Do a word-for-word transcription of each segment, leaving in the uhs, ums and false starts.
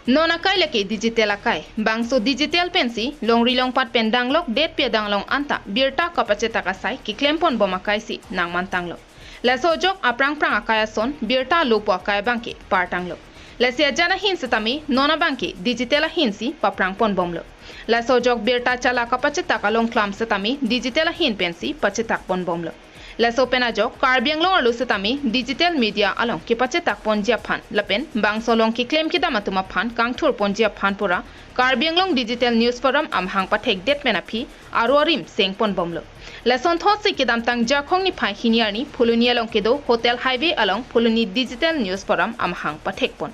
Non akai lake digital akai. Bangso digital pensi longri longpat pen danglok detpi adanglong anta birta kapachetak asai keklem ponbom akai si nangmantanglo. Laso ajok aphrang phrang akai ason birta lopo akai abangke partanglo. Lasi ajan ahin setame non abangke digital ahin si paprang ponbomlo. Laso ajok birta chala kapachetak along klam setame digital ahin pensi pachetak ponbomlo. Laso pen ajok Karbi Anglong arlo setame digital media along kepachetak ponji aphan lapen bangso along keklem kedam atum aphan kangthur ponji aphan pura Karbi Anglong Digital News Forum amahang pathekdet pen aphi aro arim seng ponbomlo. Lasonthotsi kedamtang Jakhong niphai hini arni Phuloni along kedo Hotel Highway along Phuloni Digital News Forum amahang pathek pon.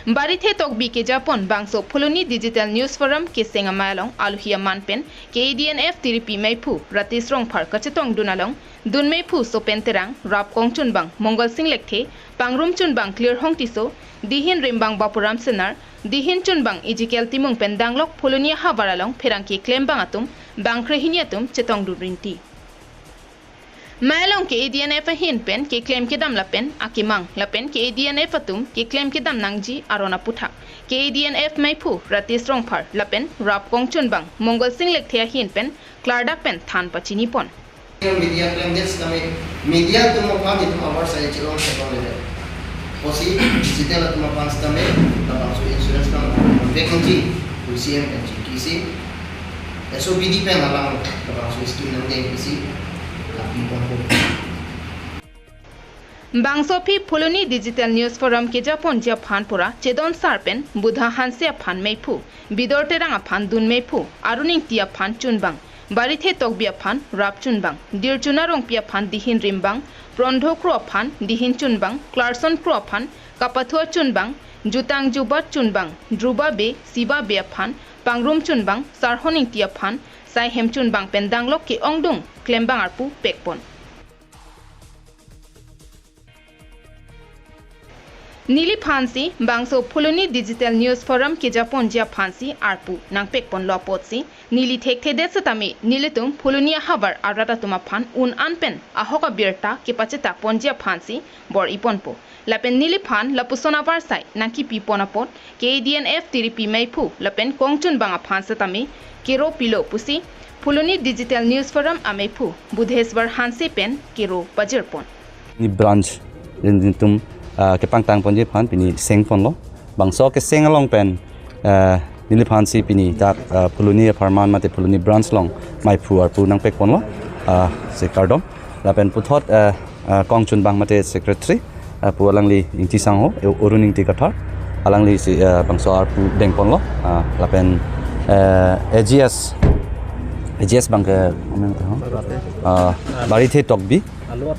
Barithe Tokbi kejapon bangso Phuloni Digital News Forum keseng amei along alohi aman pen K A D N F tiripi meiphu Ratis Rongphar kachetongdun along dun meiphu Sopen Terang, rap kong chunbang Mongal Sing Lekthe, pangrum chunbang Klirhong Tisso, dihin rimbang Bapuram Senar, dihin chunbang Ezekiel Timung pen danglok Phuloni ahavar along pherangke klembang atum bangkre hini atum chetongdun rinti. Mei along K A D N F ahin pen keklem kedam lapen akemang lapen K A D N F atum keklem kedam nangji aron aputhak K A D N F meiphu Ratis Rongphar lapen rap kong chunbang Mongal Sing Lekthe ahin pen klardak pen than pachini pon. Media klem det setame media atum aphan itum abar saya chilong setong le. Pusi digital atum aphan setame labangso insurance nang vek nangji, C M N G K C. S O P D pen alang labangso scheme nangdeng pusi lapi pon po. Bangso aphi Phuloni Digital News Forum kejaponji aphan pura Chedon Sar pen Budha Hanse aphan meiphu, Bidor Terang aphan dun meiphu, Arun Ingti aphan chunbang, Barithe Tokbi aphan rap chunbang, Dirchuna Rongpi aphan dihin rimbang, Prondho Kro aphan dihin chunbang, Clarkson Kro aphan kapathu achunbang, Jutang Jubat chunbang, Druba Bey, Siba Bey aphan pangrum chunbang, Sarhon Ingti aphan saihem chunbang pen danglok ke-ongdung klembang arpu pekpon. Neliphansi bangso Phuloni Digital News Forum kejaponji aphansi arpu nangpekponlo apotsi neli thekthedet setame nelitum Phuloni ahavar arat atum aphan un an pen ahok abirta kepachetak ponji aphansi bor-i ponpo. Lapen neliphan lapuson avarsai nangkipi pon apot K A D N F tiripi meiphu lapen kongchunbang aphan setame kero pilo pusi Phuloni Digital News Forum ameiphu Budheswar Hanse pen kero pajir pon. Ni branch rin rintum, ah, kepangtang ponji aphan pini seng ponlo. Bangso keseng along pen, ah, neliphansi pini dak, ah, Phuloni apharman mate Phuloni branch along meiphu arpu nangpek ponlo, ah, si kardom. Lapen puthot, ah, ah, kongchunbang mate secretary, ah, pu alangli Ingti Sangho, eh, Arun Ingti Kathar, alanglisi, ah, bangso arpu deng ponlo, ah, lapen, eh, A G S, A G S abangke, ah, Barithe Tokbi,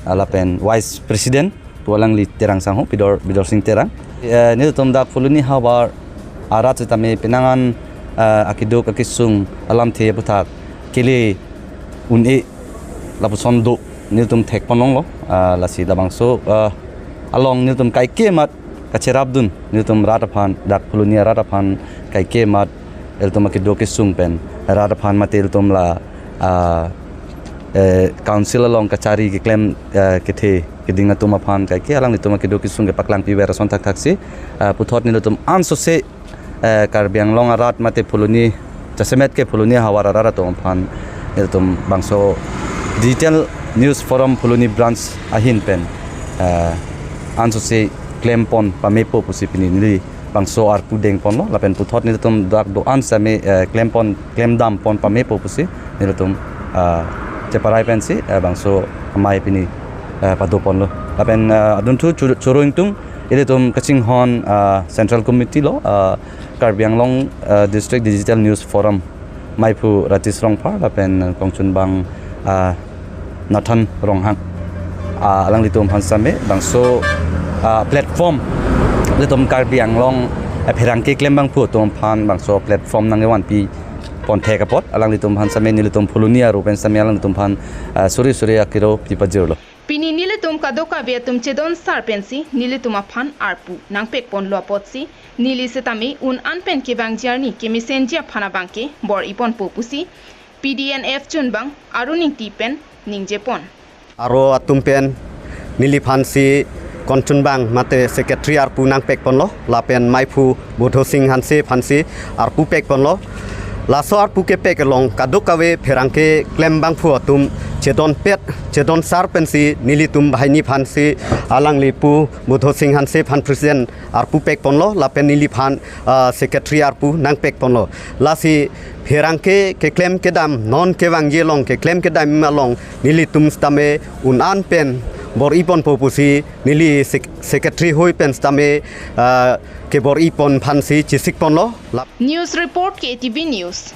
ah, lapen Vice President pu alangli Terang Sangho, Bidor, Bidor Sing Terang. Eh, nelitum dak Phuloni havar arat setame penang an, eh, akeduk akesung alamthe aputhak kele un-e lapuson do nelitum thek ponlonglo, ah, lasi labangso, ah, along nelitum kaike mat kacherapdun nelitum rat aphan, dak Phuloni arat aphan kaike mat ilitum akeduk akesung pen rat aphan mate ilitum la, ah, eh, council along kachari keklem, eh, kethe keding atum aphan kaike alanglitum akeduk akesung kepaklangpiver ason thakthaksi, ah, puthot nelitum ansose, eh, Karbi Anglong arat mate Phuloni, jasemet ke Phuloni havar arat atum aphan ilitum bangso Digital News Forum Phuloni branch ahin pen, eh, ansose klem pon pamepo pusi pini neli bangso arpu deng ponlo, lapen puthot nelitum dak do-an same, eh, klem pon, klem dam pon pamepo pusi nelitum, eh, cheparai pensi, eh, bangso amei pini, eh, pado ponlo. Lapen, eh, adunthu chur-, choro ingtung ilitum kachinghon, eh, Central Committee lo, eh, Karbi Anglong, eh, District Digital News Forum meiphu Ratis Rongphar lapen kongchunbang, ah, Nathan Ronghang. Ah, alanglitum aphan same bangso, ah, platform ilitum Karbi Anglong, eh, pherangke klembangphu atum aphan bangso platform nangkevanpi pon thek apot alanglitum aphan same nelitum Phuloni aru pen same alanglitum aphan, ah, suri suri akero pipajirlo. Pini nelitum kadokave atum Chedon Sar pensi nelitum aphan arpu nangpek ponlo apotsi neli setame un an pen kevangji arni kemesenji aphan abangke bor-i ponpo pusi P D N F chunbang Arun Ingti pen ningje pon. Aro atum pen neliphansi konchunbang mate secretary arpu nangpekponlo, lapen maiphu Bodho Sing Hanse aphansi arpu pekponlo. Laso arpu kepek along kadokave pherangke klembangphu atum chedonpet, chedonsar pensi nelitum banghini aphansi alangli pu Bodho Sing Hanse aphan president arpu pekponlo, lapen neliphan, ah, secretary arpu nangpekponlo. Lasi pherangke keklem kedam, non kevangji along keklem kedam along nelitum sitame un-an pen bor-iponpo pusi neli sec-, secretary hoi pen sitame, ah, kebor-ipon aphansi chesikponlo. Lap- News report, K T V News.